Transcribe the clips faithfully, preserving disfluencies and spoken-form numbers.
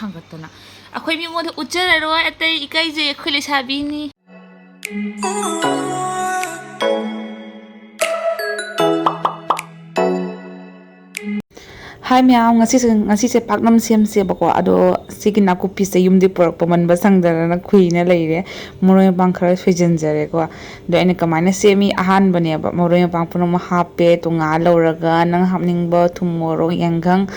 ꯊꯥꯡꯒꯠꯇꯅ꯫ ꯑꯩꯈꯣꯏ ꯃꯤꯉꯣꯟꯗ ꯎꯠꯆꯔꯔꯣꯏ ꯑꯇꯩ, ꯏꯀꯥꯏꯖꯩ, ꯑꯩꯈꯣꯏ ꯂꯩꯁꯥꯕꯤꯅꯤ꯫ ꯍꯥꯏ ꯃꯌꯥꯝ, ꯉꯁꯤꯁꯦ, ꯉꯁꯤꯁꯦ ꯄꯥꯛꯅꯝ ꯁꯦꯝꯁꯦꯕꯀꯣ꯫ ꯑꯗꯣ ꯁꯤꯒꯤ ꯅꯥꯀꯨꯞꯄꯤꯁꯦ ꯌꯨꯝꯗꯤ ꯄꯨꯔꯛꯄ ꯃꯟꯕ ꯁꯪꯗꯗꯅ ꯈꯨꯏꯅ ꯂꯩꯔꯦ꯫ ꯃꯔꯣꯏ ꯃꯄꯥꯡ ꯈꯔ ꯁꯣꯏꯖꯤꯟꯖꯔꯦꯀꯣ꯫ ꯑꯗꯣ ꯑꯩꯅ ꯀꯃꯥꯏꯅ ꯁꯦꯝꯃꯤ? ꯑꯍꯥꯟꯕꯅꯦꯕ, ꯃꯔꯣꯏ ꯃꯄꯥꯡ ꯄꯨꯝꯅꯃꯛ ꯍꯥꯞꯄꯦ, ꯇꯣꯉꯥꯜ ꯂꯧꯔꯒ ꯅꯪ ꯍꯥꯞꯅꯤꯡꯕ ꯊꯨꯝ, ꯃꯣꯔꯣꯛ, ꯌꯥꯏꯉꯪ,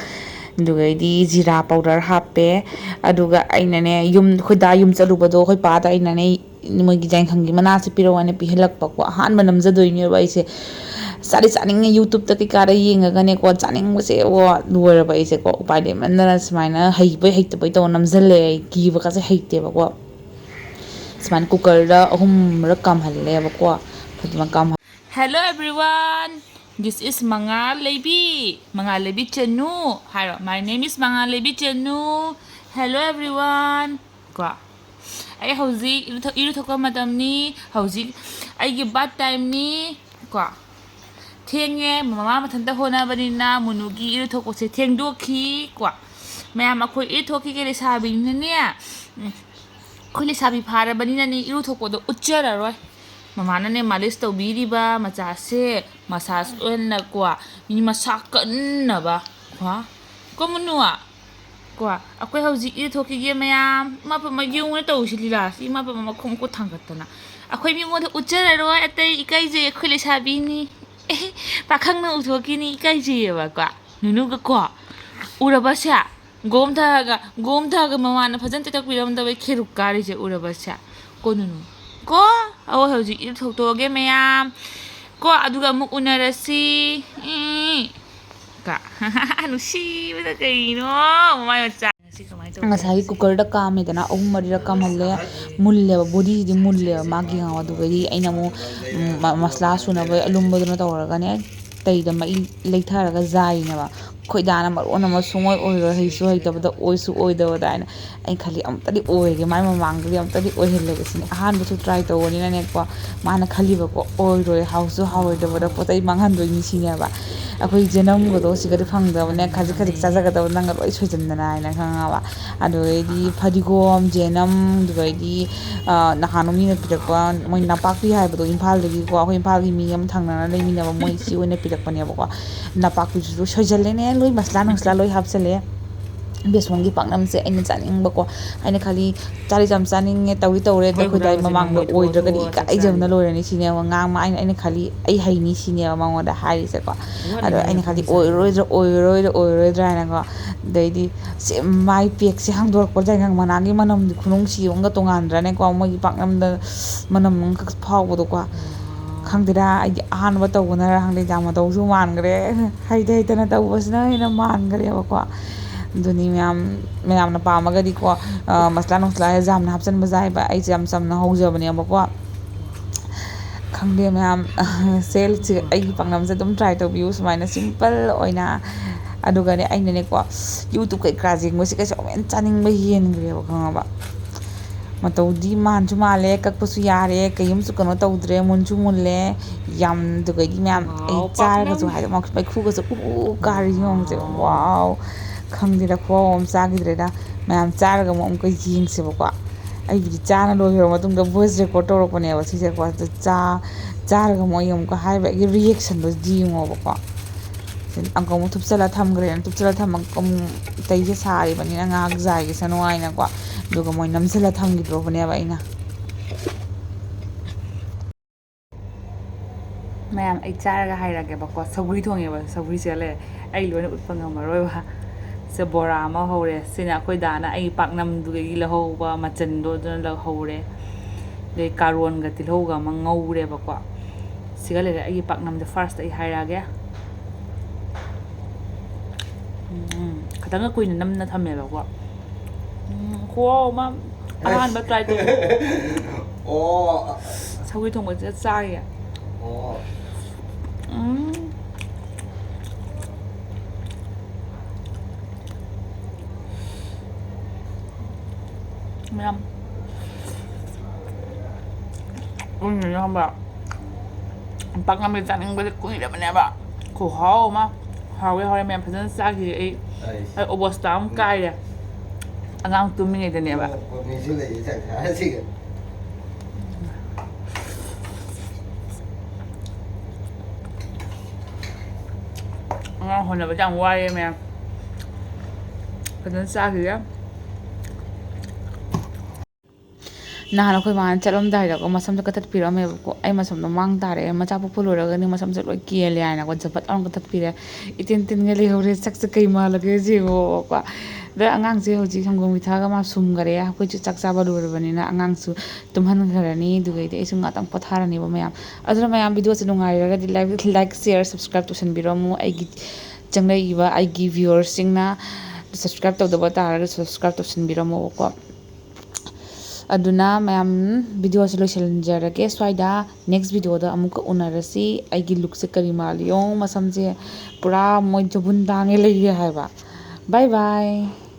ꯑꯗꯨꯒꯩꯗꯤ ꯖꯤꯔꯥ ꯄꯥꯎꯗꯔ ꯍꯥꯞꯄꯦ꯫ ꯑꯗꯨꯒ ꯑꯩꯅꯅꯦ, ꯌꯨꯝ, ꯑꯩꯈꯣꯏ ꯗꯥ ꯌꯨꯝ ꯆꯠꯂꯨꯕꯗꯣ, ꯑꯩꯈꯣꯏ ꯄꯥꯗ ꯑꯩꯅꯅꯦ, ꯃꯣꯏꯒꯤ ꯌꯥꯏꯉꯪꯒꯤ ꯃꯅꯥꯁꯦ ꯄꯤꯔꯛꯑꯣ ꯍꯥꯏꯅ ꯄꯤꯍꯜꯂꯛꯄꯀꯣ꯫ ꯑꯍꯥꯟꯕ ꯅꯝꯖꯗꯣꯏꯅꯦꯕ ꯑꯩꯁꯦ꯫ ꯆꯥꯗꯤ ꯆꯥꯅꯤꯡꯉꯦ, YouTube-ꯇ ꯀꯩꯀꯥꯗ ꯌꯦꯡꯉꯒꯅꯦꯀꯣ, ꯆꯥꯅꯤꯡꯕꯁꯦ, ꯑꯣ, ꯂꯣꯏꯔꯕ ꯑꯩꯁꯦꯀꯣ꯫ ꯎꯄꯥꯏ ꯂꯩꯃꯟꯗꯅ ꯁꯨꯃꯥꯏꯅ ꯍꯩꯕꯣꯏ ꯍꯩꯇꯕꯣꯏ ꯇꯧꯔ ꯅꯝꯖꯜꯂꯦ꯫ ꯑꯩ ꯀꯤꯕꯒꯁꯦ ꯍꯩꯇꯦꯕꯀꯣ꯫ ꯁꯨꯃꯥꯏꯅ cooker-ꯗ ꯑꯍꯨꯝꯔꯛ ꯀꯥꯝꯍꯜꯂꯦꯕꯀꯣ꯫ ꯑꯗꯨꯃꯥꯏꯅ ꯀꯥꯝꯍꯜ- Hello everyone, this is ꯃꯉꯥꯜ ꯂꯩꯕꯤ, ꯃꯉꯥꯜ ꯂꯩꯕꯤ ꯆꯅꯨ ꯍꯥꯏꯔꯣ꯫ My name is ꯃꯉꯥꯜ ꯂꯩꯕꯤ ꯆꯅꯨ꯫ Hello everyone. ꯀꯣ, ꯑꯩ ꯍꯧꯖꯤꯛ ꯏꯔꯨꯊꯣꯛ-, ꯏꯔꯨꯊꯣꯛꯄ ꯃꯇꯝꯅꯤ꯫ ꯍꯧꯖꯤꯛ ꯑꯩꯒꯤ bath time-ꯅꯤ꯫ ꯀꯣ, ꯊꯦꯡꯉꯦ, ꯃꯃꯥ ꯃꯊꯟꯇ ꯍꯣꯠꯅꯕꯅꯤꯅ ꯃꯨꯅꯨꯒꯤ ꯏꯔꯨꯊꯣꯛꯄꯁꯦ ꯊꯦꯡꯗꯣꯛꯈꯤ꯫ ꯀꯣ, ꯃꯌꯥꯝ ꯑꯩꯈꯣꯏ ꯏꯔꯨꯊꯣꯛꯈꯤꯒꯦ ꯂꯩꯁꯥꯕꯤꯅꯤꯅꯅꯦ꯫ ꯎꯝ, ꯑꯩꯈꯣꯏ ꯂꯩꯁꯥꯕꯤ ꯐꯥꯔꯕꯅꯤꯅꯅꯦ ꯏꯔꯨꯊꯣꯛꯄꯗꯣ ꯎꯠꯆꯔꯔꯣꯏ꯫ ꯃꯃꯥꯅꯅꯦ ꯃꯥꯂꯤꯁ ꯇꯧꯕꯤꯔꯤꯕ ꯃꯆꯥꯁꯦ, massage ꯑꯣꯏꯅꯀꯣ, ꯃꯤ ꯃꯁꯥ ꯀꯟꯅꯕ꯫ ꯀꯣ, ꯀꯣ ꯃꯨꯅꯨ? ꯀꯣ, ꯑꯩꯈꯣꯏ ꯍꯧꯖꯤꯛ ꯏꯔꯨꯊꯣꯛꯈꯤꯒꯦ ꯃꯌꯥꯝ꯫ ꯏꯃꯥ ꯄꯦꯝꯃ, ꯌꯦꯡꯉꯨꯅꯦ ꯇꯧꯔꯤꯁꯤ ꯂꯤꯂꯥꯁꯤ꯫ ꯏꯃꯥ ꯄꯦꯝꯃ, ꯃꯈꯣꯡ ꯃꯈꯨꯠ ꯊꯥꯡꯒꯠꯇꯅ꯫ ꯑꯩꯈꯣꯏ ꯃꯤꯉꯣꯟꯗ ꯎꯠꯆꯔꯔꯣꯏ ꯑꯇꯩ, ꯏꯀꯥꯏꯖꯩ, ꯑꯩꯈꯣꯏ ꯂꯩꯁꯥꯕꯤꯅꯤ꯫ ꯑꯦ, ꯄꯥꯈꯪꯅ ꯎꯠꯊꯣꯛꯈꯤꯅꯤ, ꯏꯀꯥꯏꯖꯩꯌꯦꯕꯀꯣ꯫ ꯅꯨꯅꯨꯒ ꯀꯣ, ꯎꯔꯕꯁꯦ? ꯒꯣꯝꯊꯒ, ꯒꯣꯝꯊꯒ ꯃꯃꯥꯅ ꯐꯖꯅ ꯇꯩꯊꯣꯛꯄꯤꯔꯝꯗꯕꯩ ꯈꯦꯔꯨꯛ ꯀꯥꯔꯤꯁꯦ ꯎꯔꯕꯁꯦ? ꯀꯣ ꯅꯨꯅꯨ? ꯀꯣ? ꯑꯩꯈꯣꯏ ꯍꯧꯖꯤꯛ ꯏꯔꯨꯊꯣꯛꯇꯣꯛꯑꯒꯦ ꯃꯌꯥꯝ꯫ ꯀꯣ, ꯑꯗꯨꯒ ꯑꯃꯨꯛ ꯎꯅꯔꯁꯤ꯫ ꯏ꯫ ꯀ-, ꯅꯨꯡꯁꯤꯕꯗ ꯀꯩꯅꯣ, ꯃꯃꯥꯏ ꯃꯆꯥ꯫ ꯉꯁꯤ ꯀꯃꯥꯏꯅ ꯇꯧꯒꯦ? ꯉꯁꯥꯏꯒꯤ cooker-ꯗ ꯀꯥꯝꯃꯦꯗꯅ, ꯑꯍꯨꯝ ꯃꯔꯤꯔꯛ ꯀꯥꯝꯍꯜꯂꯦ, ꯃꯨꯜꯂꯦꯕ, body-ꯁꯤꯗꯤ ꯃꯨꯜꯂꯦꯕ ꯃꯥꯒꯤ ꯉꯥꯎ꯫ ꯑꯗꯨꯒꯗꯤ ꯑꯩꯅ ꯑꯃꯨꯛ, ꯎꯝ, ꯃ-, ꯃꯁꯂꯥ ꯁꯨꯅꯕ ꯑꯂꯨꯝꯕꯗꯨꯅ ꯇꯧꯔꯒꯅꯦ, ꯇꯩꯗ ꯃꯩ ꯂꯩꯊꯔꯒ ꯖꯥꯏꯔꯤꯅꯦꯕ꯫ ꯑꯩꯈꯣꯏ ꯗꯥꯅ ꯃꯔꯣꯟ ꯑꯃ ꯁꯨꯡꯑꯣꯏ ꯑꯣꯏꯔꯣꯏ, ꯍꯩꯁꯨ ꯍꯩꯇꯕꯗ, ꯑꯣꯏꯁꯨ ꯑꯣꯏꯗꯕꯗ ꯍꯥꯏꯅ꯫ ꯑꯩꯅ ꯈꯜꯂꯤ, ꯑꯝꯇꯗꯤ ꯑꯣꯏꯔꯒꯦ, ꯃꯥꯏ ꯃꯃꯥꯡꯗꯗꯤ ꯑꯝꯇꯗꯤ ꯑꯣꯏꯍꯜꯂꯒꯦ ꯁꯤꯅꯤ꯫ ꯑꯍꯥꯟꯕꯁꯨ try ꯇꯧꯕꯅꯤꯅꯅꯦꯀꯣ, ꯃꯥꯅ ꯈꯜꯂꯤꯕꯀꯣ, ꯑꯣꯏꯔꯣꯏ, ꯍꯥꯎꯁꯨ ꯍꯥꯎꯔꯣꯏꯗꯕꯗ ꯄꯣꯠ ꯆꯩ ꯃꯥꯡꯍꯟꯗꯣꯏꯅꯤ ꯁꯤꯅꯦꯕ꯫ ꯑꯩꯈꯣꯏ ꯖꯦꯅꯝꯒꯗꯣ ꯁꯤꯒꯗꯤ ꯐꯪꯗꯕꯅꯦ, ꯈꯖꯤꯛ ꯈꯖꯤꯛ ꯆꯥꯖꯒꯗꯕ ꯅꯪꯒ ꯂꯣꯏ ꯁꯣꯏꯖꯟꯗꯅ ꯍꯥꯏꯅ, ꯈꯪꯉꯕ? ꯑꯗꯨꯗꯩꯗꯤ ꯐꯗꯤꯒꯣꯝ, ꯖꯦꯅꯝ, ꯑꯗꯨꯗꯩꯗꯤ, ꯑ, ꯅꯍꯥꯟ ꯃꯤꯅ ꯄꯤꯔꯛꯄ ꯃꯣꯏ ꯅꯄꯥꯛꯄꯤ ꯍꯥꯏꯕꯗꯣ, ꯏꯝꯐꯥꯜꯗꯒꯤꯀꯣ, ꯑꯩꯈꯣꯏ ꯏꯝꯐꯥꯜꯒꯤ ꯃꯤ ꯑꯃ ꯊꯪꯅꯅ ꯂꯩꯃꯤꯟꯅꯕ ꯃꯣꯏ ꯏꯆꯦ ꯑꯣꯏꯅ ꯄꯤꯔꯛꯄꯅꯦꯕꯀꯣ꯫ ꯅꯄꯥꯛꯄꯤꯗꯨꯁꯨ ꯁꯣꯏꯖꯜꯂꯦꯅꯦ, ꯂꯣꯏ ꯃꯁꯂꯥ ꯅꯨꯡꯁꯂꯥ ꯂꯣꯏ ꯍꯥꯞꯆꯜꯂꯦ꯫ ꯕꯦꯁꯣꯟꯒꯤ ꯄꯥꯛꯅꯝꯁꯦ ꯑꯩꯅ ꯆꯥꯅꯤꯡꯕꯀꯣ꯫ ꯑꯩꯅ ꯈꯜꯂꯤ, ꯆꯥꯗꯤ ꯌꯥꯝ ꯆꯥꯅꯤꯡꯉꯦ, ꯇꯧꯗꯤ ꯇꯧꯔꯦ, ꯑꯗꯣ ꯑꯩꯈꯣꯏ ꯗꯥꯏ ꯃꯃꯥꯡꯗ ꯑꯣꯏꯗ꯭ꯔꯒꯗꯤ ꯏꯀꯥꯏꯖꯕꯅ ꯂꯣꯏꯔꯅꯤ ꯁꯤꯅꯦꯕ ꯉꯥꯡꯃ꯫ ꯑꯩꯅ, ꯑꯩꯅ ꯈꯜꯂꯤ, ꯑꯩ ꯍꯩꯅꯤ ꯁꯤꯅꯦꯕ ꯃꯉꯣꯟꯗ ꯍꯥꯏꯔꯤꯁꯦꯀꯣ꯫ ꯑꯗꯣ ꯑꯩꯅ ꯈꯜꯂꯤ, ꯑꯣꯏꯔꯔꯣꯏꯗ꯭ꯔꯥ, ꯑꯣꯏꯔꯔꯣꯏꯗ꯭ꯔꯥ, ꯑꯣꯏꯔꯔꯣꯏꯗ꯭ꯔꯥ ꯍꯥꯏꯅꯀꯣ꯫ ꯑꯗꯩꯗꯤ ꯁꯦ-, ꯃꯥꯏ ꯄꯦꯛꯁꯦ ꯍꯥꯡꯗꯣꯔꯛꯄ, ꯖꯥꯏꯉꯪ ꯃꯅꯥꯒꯤ ꯃꯅꯝꯗꯤ ꯈꯨꯅꯨꯡꯁꯤ ꯑꯃꯒ ꯇꯣꯉꯥꯟꯗ꯭ꯔꯅꯦꯀꯣ, ꯃꯣꯏꯒꯤ ꯄꯥꯛꯅꯝꯗ ꯃꯅꯝ ꯑꯃꯈꯛ ꯐꯥꯎꯕꯗꯣꯀꯣ꯫ ꯈꯪꯗꯦꯗ, ꯑꯩꯗꯤ ꯑꯍꯥꯟꯕ ꯇꯧꯕꯅꯔ ꯈꯪꯗꯦ, ꯌꯥꯝꯅ ꯇꯧꯁꯨ ꯃꯥꯟꯈ꯭ꯔꯦ꯫ ꯍꯩꯇ ꯍꯩꯇꯅ ꯇꯧꯕꯁꯤꯅ ꯍꯦꯟꯅ ꯃꯥꯟꯈ꯭ꯔꯦꯕꯀꯣ꯫ ꯑꯗꯨꯅꯤ ꯃꯌꯥꯝ, ꯃꯌꯥꯝꯅ ꯄꯥꯝꯃꯒꯗꯤꯀꯣ, ꯑ, ꯃꯁꯂꯥ ꯅꯨꯡꯁꯂꯥ ꯌꯥꯝꯅ ꯍꯥꯞꯆꯤꯟꯕꯁꯦ ꯍꯥꯏꯕ, ꯑꯩꯁꯦ ꯌꯥꯝ ꯆꯝꯅ ꯍꯧꯖꯕꯅꯦꯕꯀꯣ꯫ ꯈꯪꯗꯦ ꯃꯌꯥꯝ, ꯁꯦ, ꯁꯤ ꯑꯩꯒꯤ ꯄꯥꯛꯅꯝꯁꯦ ꯑꯗꯨꯝ try ꯇꯧꯕꯤꯌꯨ, ꯁꯨꯃꯥꯏꯅ simple ꯑꯣꯏꯅ꯫ ꯑꯗꯨꯒꯅꯦ, ꯑꯩꯅꯅꯦꯀꯣ, YouTube ꯀꯩꯀꯥ ꯌꯦꯡꯕꯁꯦ ꯀꯩꯁꯨ ꯑꯃꯨꯛ ꯍꯦꯟꯅ ꯆꯥꯅꯤꯡꯕ ꯍꯦꯟꯈ꯭ꯔꯦꯕ, ꯈꯪꯉꯕ? ꯃꯇꯧꯗꯤ ꯃꯥꯟꯁꯨ ꯃꯥꯜꯂꯦ, ꯀꯛꯄꯁꯨ ꯌꯥꯔꯦ, ꯀꯩꯝꯁꯨ ꯀꯩꯅꯣ ꯇꯧꯗ꯭ꯔꯦ, ꯃꯨꯟꯁꯨ ꯃꯨꯜꯂꯦ꯫ ꯌꯥꯝ, ꯑꯗꯨꯒꯩꯗꯤ ꯃꯌꯥꯝ ꯑꯩ ꯆꯥꯔꯒꯁꯨ ꯍꯥꯏꯗꯤ ꯃꯩꯈꯨꯒꯁꯨ ꯎ ꯎ ꯀꯥꯔꯤ ꯃꯌꯥꯝꯁꯦ꯫ Wow! ꯈꯪꯗꯦꯗ, ꯈꯨꯍꯥꯎ ꯑꯃ ꯆꯥꯈꯤꯗ꯭ꯔꯦꯗ꯫ ꯃꯌꯥꯝ ꯆꯥꯔꯒ ꯑꯃꯨꯛ ꯑꯃꯨꯛꯀ ꯌꯦꯡꯁꯦꯕꯀꯣ꯫ ꯑꯩꯒꯤꯗꯤ ꯆꯥꯅ ꯂꯣꯏꯈ꯭ꯔꯕ ꯃꯇꯨꯡꯗ voice record ꯇꯧꯔꯛꯄꯅꯦꯕ ꯁꯤꯁꯦꯀꯣ꯫ ꯑꯗꯨ ꯆꯥ-, ꯆꯥꯔꯒ ꯑꯃꯨꯛ ꯑꯩ ꯑꯃꯨꯛꯀ ꯍꯥꯏꯕ, ꯑꯩꯒꯤ reaction ꯗꯣ ꯌꯦꯡꯉꯣꯕꯀꯣ꯫ ꯑꯃꯨꯛꯀ ꯑꯃꯨꯛ ꯊꯨꯞꯆꯜꯂ ꯊꯝꯈ꯭ꯔꯦꯅ, ꯊꯨꯞꯆꯜꯂ ꯊꯝꯃꯒ ꯑꯃꯨꯛ ꯑꯇꯩꯁꯦ ꯁꯥꯔꯤꯕꯅꯤꯅ ꯉꯥꯏꯍꯥꯛ ꯖꯥꯏꯒꯤꯁꯅꯨ ꯍꯥꯏꯅꯀꯣ꯫ ꯑꯗꯨꯒ ꯃꯣꯏ ꯅꯝꯁꯤꯜꯂ ꯊꯝꯈꯤꯗ꯭ꯔꯣꯕꯅꯦꯕ ꯑꯩꯅ꯫ ꯃꯌꯥꯝ, ꯑꯩ ꯆꯥꯔꯒ ꯍꯥꯏꯔꯛꯑꯒꯦꯕꯀꯣ꯫ ꯁꯧꯒ꯭ꯔꯤ ꯊꯣꯡꯉꯦꯕ, ꯁꯧꯒ꯭ꯔꯤꯁꯦ ꯂꯩꯔꯦ, ꯑꯩ ꯂꯣꯏꯅ ꯎꯠꯄ ꯉꯝꯃꯔꯣꯏꯕ꯫ ꯁꯦ, ꯕꯣꯔꯥ ꯑꯃ ꯍꯧꯔꯦ꯫ ꯁꯤꯅ ꯑꯩꯈꯣꯏ ꯗꯥꯅ ꯑꯩꯒꯤ ꯄꯥꯛꯅꯝꯗꯨꯗꯒꯤ ꯂꯧꯍꯧꯕ ꯃꯆꯟꯗꯣ ꯑꯗꯨꯅ ꯂꯧꯍꯧꯔꯦ꯫ ꯑꯗꯩ ꯀꯥꯔꯣꯟꯒ ꯇꯤꯜꯍꯧꯒ ꯑꯃ ꯉꯧꯔꯦꯕꯀꯣ꯫ ꯁꯤꯒ ꯂꯩꯔꯦ꯫ ꯑꯩꯒꯤ ꯄꯥꯛꯅꯝꯁꯦ first ꯑꯩ ꯍꯥꯏꯔꯛꯑꯒꯦ꯫ ꯎꯝ, ꯈꯤꯇꯪꯒ ꯀꯨꯏꯅ ꯅꯝꯅ ꯊꯝꯃꯦꯕꯀꯣ꯫ ꯎꯝ, ꯈꯨꯍꯥꯎ ꯑꯃ ꯑꯍꯥꯟꯕ try ꯇꯧꯕ꯫ ꯑꯣ꯫ ꯁꯧꯒ꯭ꯔꯤ ꯊꯣꯡꯕꯁꯤꯗ ꯆꯥꯔꯤꯌꯦ꯫ ꯑꯣ꯫ ꯎꯝ꯫ ꯃꯌꯥꯝ꯫ ꯎꯝ, ꯈꯪꯕ꯭ꯔꯥ? ꯄꯥꯛꯅꯝꯁꯦ ꯆꯥꯅꯤꯡꯕꯁꯦ ꯀꯨꯏꯔꯕꯅꯦꯕ꯫ ꯈꯨꯍꯥꯎ ꯑꯃ꯫ ꯍꯥꯎꯋꯦ, ꯍꯥꯎꯋꯦ ꯃꯌꯥꯝ, ꯐꯖꯅ ꯆꯥꯈꯤ ꯑꯩ꯫ ꯑꯩ ꯑꯩ ꯑꯣꯕꯣꯁꯇꯥ ꯑꯃ ꯀꯥꯏꯔꯦ꯫ ꯑꯉꯥꯡ ꯇꯨꯝꯃꯤꯉꯩꯗꯅꯦꯕ꯫ ꯃꯤꯁꯨ ꯂꯩꯌꯦ ꯆꯥꯛ ꯆꯥꯔꯁꯤꯒ꯫ ꯑꯉꯥꯡ ꯍꯣꯠꯅꯕꯗ ꯌꯥꯝ ꯋꯥꯏꯌꯦ ꯃꯌꯥꯝ꯫ ꯐꯖꯅ ꯆꯥꯈꯤꯒꯦ꯫ ꯅꯍꯥꯟ ꯑꯩꯈꯣꯏ ꯃꯥꯅ ꯆꯠꯂꯝꯗꯥꯏꯗꯀꯣ ꯃꯁꯝꯁꯦ ꯀꯛꯊꯠꯄꯤꯔꯝꯃꯦꯕꯀꯣ꯫ ꯑꯩ ꯃꯁꯝꯗꯣ ꯃꯥꯡ ꯇꯥꯔꯛꯑꯦ꯫ ꯃꯆꯥ ꯄꯣꯛꯄ ꯂꯣꯏꯔꯒꯅꯤ ꯃꯁꯝꯁꯦ ꯂꯣꯏ ꯀꯦꯜꯂꯦ ꯍꯥꯏꯅꯀꯣ ꯖꯕꯠ ꯂꯥꯎꯅ ꯀꯛꯊꯠꯄꯤꯔꯦ꯫ ꯏꯇꯦꯟ ꯇꯦꯟꯒꯩ ꯂꯩꯍꯧꯔꯦ꯫ ꯁꯛꯁꯦ ꯀꯩ ꯃꯥꯜꯂꯒꯦ ꯁꯤꯕꯣꯀꯣ꯫ ꯑꯗ ꯑꯉꯥꯡꯁꯦ ꯍꯧꯖꯤꯛ ꯁꯪꯒꯣꯝ ꯄꯤꯊꯛꯑꯒ ꯃꯥ ꯁꯨꯝꯈꯔꯦ꯫ ꯑꯩꯈꯣꯏꯁꯨ ꯆꯥꯛ ꯆꯥꯕ ꯂꯣꯏꯔꯕꯅꯤꯅ ꯑꯉꯥꯡꯁꯨ ꯇꯨꯝꯍꯟꯈ꯭ꯔꯅꯤ꯫ ꯑꯗꯨꯒꯩꯗꯤ ꯑꯩꯁꯨ ꯉꯥꯛꯇꯪ ꯄꯣꯊꯥꯔꯅꯦꯕ ꯃꯌꯥꯝ꯫ ꯑꯗꯨꯅ ꯃꯌꯥꯝ videoꯁꯦ ꯅꯨꯡꯉꯥꯏꯔꯒꯗꯤ like, like, share, subscribe ꯇꯧꯁꯟꯕꯤꯔꯝꯃꯨ꯫ ꯑꯩꯒꯤ ꯆꯪꯂꯛꯏꯕ ꯑꯩꯒꯤ viewersꯁꯤꯡꯅ subscribe ꯇꯧꯗꯕ ꯇꯥꯔꯒꯗꯤ subscribe ꯇꯧꯁꯟꯕꯤꯔꯝꯃꯣꯕꯀꯣ꯫ ꯑꯗꯨꯅ ꯃꯌꯥꯝ videoꯁꯦ ꯂꯣꯏꯁꯤꯟꯖꯔꯒꯦ ꯁ꯭ꯋꯥꯏꯗ꯫ Next videoꯗ ꯑꯃꯨꯛꯀ ꯎꯅꯔꯁꯤ꯫ ꯑꯩꯒꯤ lookꯁꯦ ꯀꯔꯤ ꯃꯥꯜꯂꯤ ꯌꯦꯡꯉꯣ, ꯃꯁꯝꯁꯦ ꯄꯨꯔꯥ ꯃꯣꯏ ꯖꯕꯨꯟ ꯇꯥꯡꯉꯦ ꯂꯩꯔꯦ ꯍꯥꯏꯕ꯫ Bye bye꯫